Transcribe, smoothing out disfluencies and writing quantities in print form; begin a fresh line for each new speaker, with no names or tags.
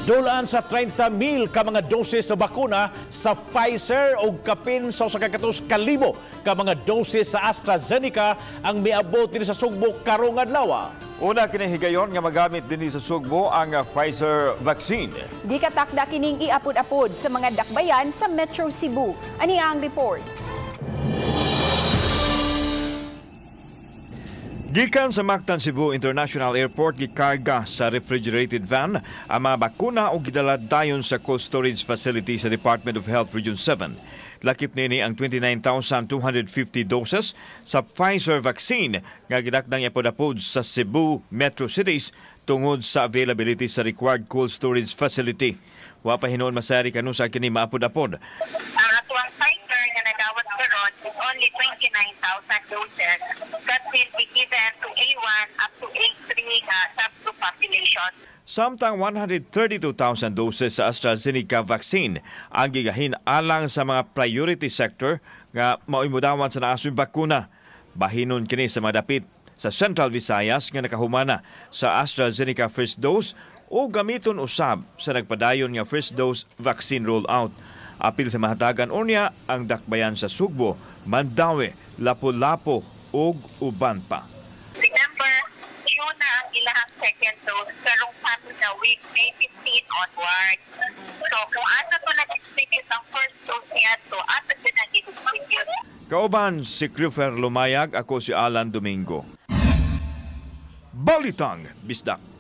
Dulaan sa 30,000 ka mga doses sa bakuna sa Pfizer o kapin sa 100,000 ka mga doses sa AstraZeneca ang miabot dinhi sa Sugbo karong adlaw.
Una kini higayon nga magamit dinhi sa Sugbo ang Pfizer vaccine.
Gikatakda kining iapod-apod sa mga dakbayan sa Metro Cebu. Ani ang report.
Gikan sa Mactan Cebu International Airport, gikarga sa refrigerated van ang mga bakuna o gidala dayon sa cold storage facility sa Department of Health Region 7. Lakip nini ang 29,250 doses sa Pfizer vaccine nga gidakdang iapod-apod sa Cebu Metro Cities tungod sa availability sa required cold storage facility. Wa pa hinuon masayari kanusa kini maapod-apod.
Ang atuang Pfizer nga nadawat karon is only 29,000 doses that will be given to A1 up to A3 nga subgroup population.
Samtang 132,000 doses sa AstraZeneca vaccine ang gigahin alang sa mga priority sector nga mao'y modawan sa naasoy bakuna. Bahinon kini sa mga dapit sa Central Visayas nga nakahumana sa AstraZeneca first dose o gamiton usab sa nagpadayon nga first dose vaccine rollout. Apil sa mahatagan unya ang dakbayan sa Sugbo, Mandaue, Lapu-Lapu ug uban pa.
Remember, June na ang ilahang second dose karong coming na week, May 15 onward. So kung asa to na-distribute ang first dose niya to, asa din na distribute.
Kauban si Cliffer Lumayag, ako si Alan Domingo. Balitang Bisdak.